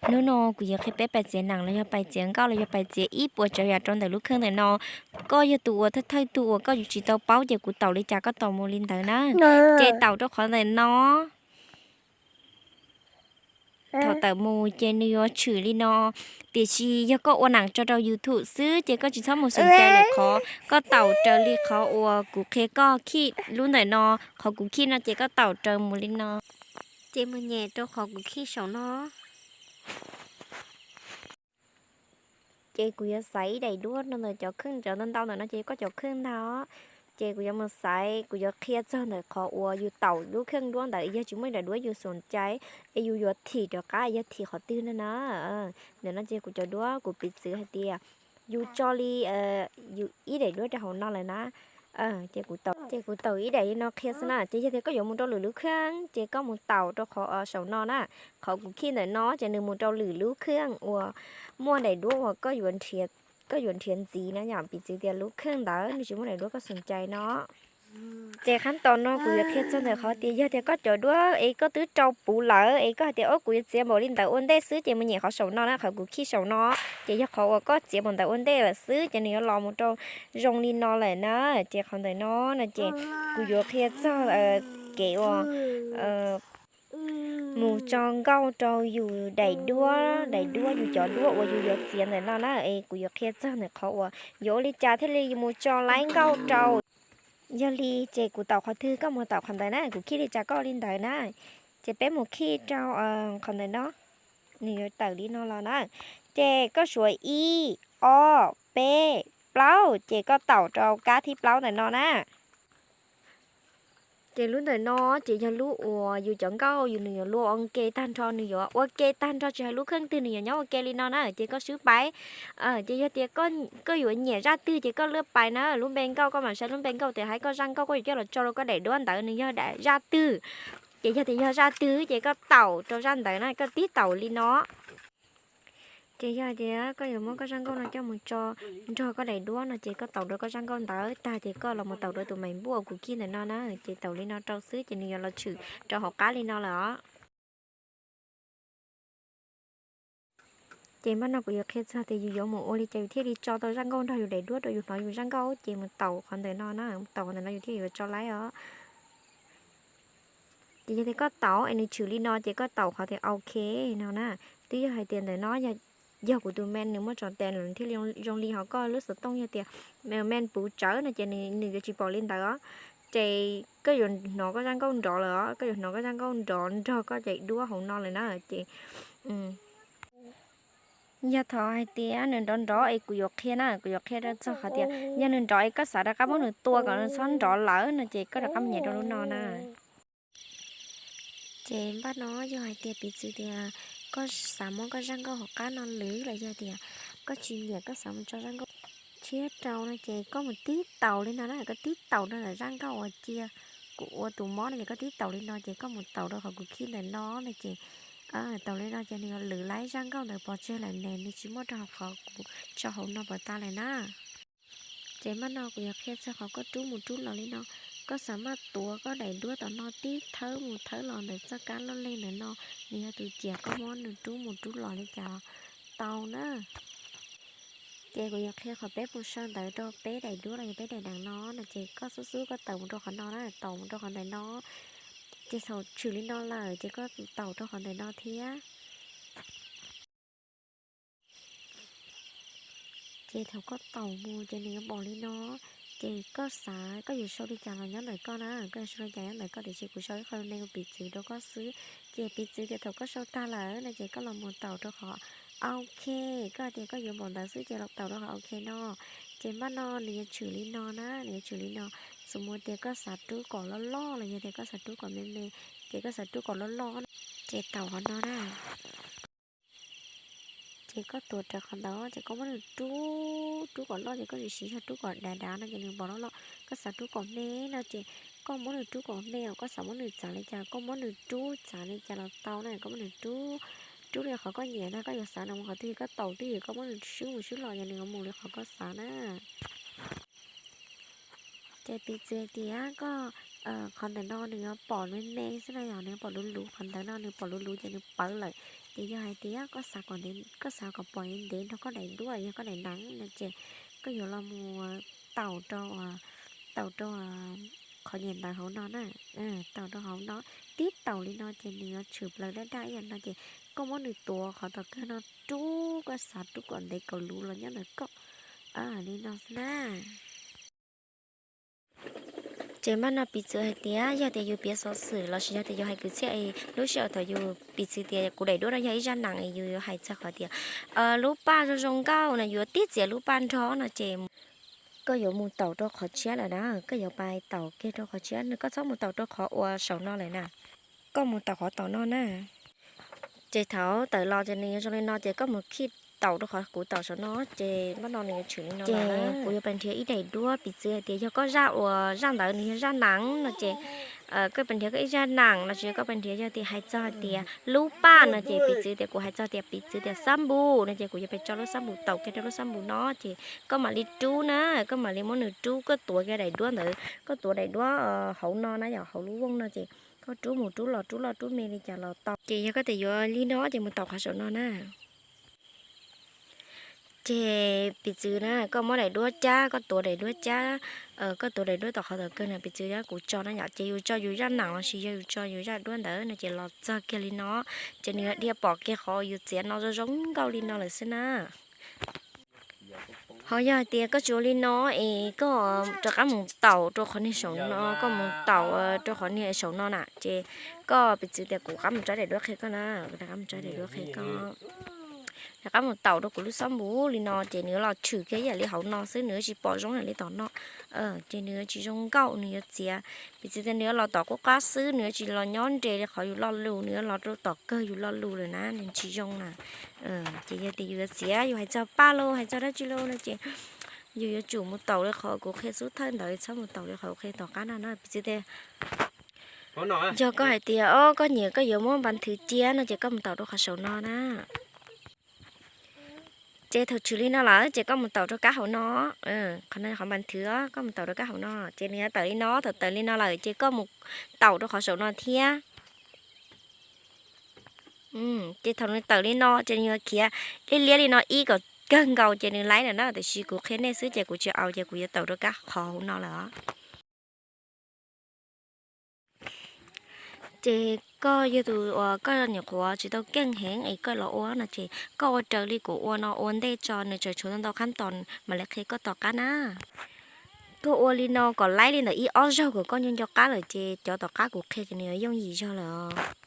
Hnub no kuv yuav qhia peb pais txiav nees los yog pais txiav nkauj los yog pais txiav ib puas tsav yam rau ntawm lub kheej ntawm no. Koj yog tus uas thawj thawj tug uas koj yuav tsis tau paub ces kuv taus li cas koj taus mus li ntawd na. Ces taus rau qhov ntawm no. Thaum tawm mus ces nws yuav tshwm li no. Tiam sis yog koj ua nees tso rau YouTube xwb ces koj tsis txhob mus xom cai lawm, qhov koj taus raws li qhov uas kuv qhia koj khij lub ntawm no. Qhov kuv khij no ces koj taus raws mus li no, ces mus nyem rau qhov kuv khij saum no. Ces kuv yuav xaiv ib daim duab rau ntawm cov kheej ntawd ntau ntau ntawm no ces koj cov kheej ntag. Ces kuv yuav mus xaiv, kuv yuav qhia txog ntawm qhov uas yus taus lub kheej duab ntawd yog tsis muaj daim duab yus xom cai, es yus yuav thim rov qab yog thim qhov twg no na. Ntawm no ces kuv cov duab kuv piv txwv hais tias yus tso li yus ib daim duab rau hauv no lawm na. Ces kuv taus ib daim li no qhia xwb na. Ces yog tias koj yuav mus rau lwm lub kheej ces koj mus taus rau qhov saum no na. Qhov kuv khij ntawm no ces nws mus rau lwm lub kheej uas muaj daim duab uas koj yuav nrhiav ntxiv na, yog piv txwv tias lub kheej ntawd nws tsis muaj daim duab koj xom cai no. Ces qhab tos no kuv yuav qhia txog ntawm qhov tias yog tias koj cov duab es koj twb rau puv lawm es koj hais tias o kuv yuav txiav npaum li ntawd ua ntej xwb ces mus nyem qhov saum no na, qhov kuv khij saum no. Ces yog qhov uas koj txiav npaum ntawd ua ntej lawm xwb ces nws yuav los mus rau zoo li no lawm na. Ces qhov ntawm no no ces kuv yuav qhia txog kev uas mus tso nkauj rau yus daim duab, daim duab yus cov duab uas yus yuav txiav ntawm no na. Es kuv yuav qhia txog ntawm qhov uas yuav ua li cas thiaj li mus tso laib nkauj rau. Yog li ces kuv taus qhov twg koj mus taus qhov ntawd na, kuv khij li cas koj ua li ntawd na. Ces peb mus khij rau qhov ntawm no, nws yuav tawm li no los na. Ces koj suav ib, ob, peb, plaub ces koj taus rau kab thib plaub ntawm no na. Ces lub ntawm no ces yog lub uas yus cov nkauj yus nws yuav luag ua ke tag nrho, nws yuav ua ke tag nrho tsis hais lub kheej twg nws yuav nyob ua ke li no na. Ces koj swb pais. Ces yog tias koj yuav nyiam zaj twg ces koj lwaj pais na, lub npe nkauj koj mam saib lub npe nkauj tias hais koj zaj nkauj koj yuav coj los tso rau koj daim duab ntawd nws yog zaj twg. Ces yog tias yog zaj twg ces koj taus rau zaj ntawd na, koj tib taus li no. Ces yog tias koj yuav muab koj zaj nkauj no coj mus tso nrog koj daim duab no ces koj taus rau koj zaj nkauj ntawd tag ces koj los mus taus rau tus maim npuj uas kuv khij ntawm no na, ces taus li no rau xwb ces nws yuav los tshwm rau hauv qab li no lawm os. Ces npaj no kuv yuav qhia txog tias yus yuav mus ua li cas yus thiaj li tso tau zaj nkauj nrog yus daim duab rau yus hnov yus zaj nkauj, ces mus taus qhov ntawm no na, taus qhov ntawm no yus thiaj yuav tso laib os. Ces yog tias koj taus es nws tshwm li no ces koj taus qhov tias ok no na. Twb yog hais tias ntawm no yog kuv tus me nws muaj tso tes nws thiaj zoo li hov koj lub xov tooj yog tias me puv tsawv no ces nws yuav tsis pom li ntawd os. Ces koj yuav hnov koj zaj nkauj nrov lawm os, koj yuav hnov koj zaj nkauj nrov nrog koj daim duab hauv no lawm na. Ces yog thaum hais tias nws nrov nrov es kuv yuav qhia na, kuv yuav qhia rau txog qhov tias yog nws nrov es koj xav rov qab muab nws tua kom nws txhob nrov lawm no ces koj rov qab mus nyem rau lub no na. Ces npaj no yog hais tias piv txwv tias koj xav muab koj zaj nkauj hauv qab no lwv los yog tias koj tsis nyiam koj xav mus tso zaj nkauj tshiab rau no ces koj mus tib taus li no na, koj tib taus rau ntawm zaj nkauj uas cia kuv ua tus mob no ces koj tib taus li no ces koj mus taus rau qhov kuv khij ntawm no no ces taus li no ces nws yuav lwv laib zaj nkauj ntawd pov tseg lawm ne, nws tsis muaj rau qhov kuv tso hauv no puas tas lawm na. Ces npaj no kuv yuav qhia txog qhov koj rub mus rub los li no. Koj xav maj tuav koj daim duab tom no tib thawb mus thawb los ntawm txoj kab loj leej ntawm no, nws yog tus ciam koj muab nws rub mus rub los li cas tau na. Ces kuv yuav qhia qhov peb mus saw ntawv rau peb daim duab los yog peb daim nees no no ces koj xub xub koj taus mus rau qhov no na, taus mus rau qhov ntawm no. Ces thaum tshwm li no lawm ces koj taus rau qhov ntawm no thiab. Ces thaum koj taus mus ces nws yuav npaum li no. Ces koj xav koj yuav sau li cas los nyob ntawm koj na, koj yuav sau li cas nyob ntawm koj, tiam sis kuv sau ib qho me piv txwv rau koj xwb. Ces piv txwv tias thaum koj sau tag lawm no ces koj los mus taus rau qhov ok, koj tias koj yuav npaum ntawd xwb ces los taus rau qhov ok no. Ces npaj no nws yuav tshwm li no na, nws yuav tshwm li no. Xws mus tias koj xav rub kom loj loj los yog tias koj xav rub kom me me, ces koj xav rub kom loj loj, ces taus qhov no na. Ces koj tuav rawv qhov ntawd ces koj muab nws rub, rub kom loj ces koj tsis siv zog rub kom dav dav no ces nws npaum loj loj. Koj xav rub kom me no ces koj muab nws rub kom me, koj xav muab nws txav li cas koj muab nws rub txav li cas los tau na, koj muab nws rub, rub li qhov koj nyiam ntag, koj yuav xav nws mus qhov twg koj taus twj ywm, koj muab nws swb mus swb los ces nws yuav mus li qhov koj xav na. Ces piv txwv hais tias koj, qhov ntawm no nws yuav pom me me xwb na, yog nws yuav pom luv luv, qhov ntawd no nws pom luv luv ces nws pawv lawm. Ces yog hais tias koj xav kom ntev, koj xav kom pom ntev nrog koj daim duab, yog koj daim nees no ces koj yuav los mus taus rau, taus rau qhov nyuag ntawd hauv no na. Taus rau hauv no, tib taus li no ces nws yuav tshwm plaws daj daj ib yam no ces koj muab nws tuav qhov tom kawg no rub, koj xav rub kom ntev kom luv los nyob ntawm koj li no xwb na. Ces npaj no piv txwv hais tias yog tias yus piav xov xwm lossis yog tias yus hais kwv txhiaj es lub sij hawm thaum yus piv txwv tias kuv daim duab no yog ib zaj nees es yus yuav hais txog qhov tias lub paj zoo zoo nkauj no, yuav tib txiav lub paj nrog no ces koj yuav mus taus rau qhov tshiab lawm na, koj yuav pais taus kiag rau qhov tshiab, koj txhob mus taus rau qhov uas saum no lawm na, koj mus taus qhov tom no na. Ces thaum tawm los ces nws yuav zoo li no ces koj mus khij taus rau qhov kuv taus saum no ces npaj no nws yuav tshwm li no. Ces kuv yuav pais nrhiav ib daim duab, piv txwv hais tias yog koj zaj uas zaj ntawd nws yog zaj nees no ces koj pais nrhiav koj ib zaj nees lossis koj pais nrhiav yog tias hais txog hais tias lub paj no ces piv txwv tias kuv hais txog tias piv txwv tias xab npum no ces kuv yuav pais tso lub xab npum taus kiag rau lub xab npum no ces koj mam li rub na, koj mam li muab nws rub, koj tuav kiag daim duab ntawd, koj tuav daim duab hauv no na, yog hauv lub vooj no ces koj rub mus rub los rub loj rub me li cas los tau. Ces yog koj tias yuav li no ces mus taus qhov saum no na. Ces piv txwv na, koj muab daim duab cab, koj tuav daim duab cab, koj tuav daim duab tom qhov tom kawg na, piv txwv yog kuv tso na yom, ces yus tso yus zaj nees lossis yog yus tso yus zaj duab ntawd no ces los txog kiag li no, ces nws dhia pom kiag qhov yus txiav no zoo zoo nkauj li no lawm xwb na. Ho yog hais tias koj tsis ua li no es koj rov qab mus taus rau qhov niag saum no, koj mus taus rau qhov niag saum no na, ces koj piv txwv tias kuv rov qab mus tso daim duab qhia koj na, kuv rov qab mus tso daim duab qhia koj. Rov qab mus taus rau kuv lub xab npum li no ces nws yuav los tshwm kiag ib yam li hauv no xwb, nws yuav tsis pom zoo ib yam li tom no. Ces nws yuav tsis zoo nkauj, nws yuav txiav. Piv txwv tias nws yuav los tom qub qab xwb, nws yuav tsis los nyob nres li qhov yus lo lus, nws yuav los rau tom kawg yus lo lus lawm na, nws tsis zoo na. Ces yog tias yus yuav txiav, yus hais txog paj los hais txog dab tsi los no ces yus yuav tsum mus taus li qhov kuv qhia xub thawj ntawd, txhob mus taus li qhov kuv qhia tom qab no na, piv txwv tias yog koj hais tias o koj nyiam koj yuav muab npas nthwv cia no ces koj mus taus rau qhov saum no na. Ces thaum tshwm li no lawm ces koj mus taus rau kab hauv no. Qhov no qhov npas nthwv, koj mus taus rau kab hauv no ces nws yuav tawm li no, thaum tawm li no lawm ces koj mus taus rau qhov saum no thiab. Ces thaum nws tawm li no ces nws yuav khiav liab liab li no ib kom kawg nkaus ces nws laib lawm na, tiam sis kuv qhia nej xwb ces kuv tsis aus ces kuv yuav taus rau kab qhov hauv no lawm os. Ces koj yog tus uas koj nyuam qhuav tsis tau keej heev es koj los ua no ces koj ua raws li kuv ua no ua ntej tso, nws tseem tshuav ntau ntau qhab tos mam li qhia koj tom qab na. Koj ua li no kom laib li ntawm ib ob zaug kom koj nco nco qab lawm ces cov tom qab kuv qhia ces nws yuav yooj yim zog lawm os.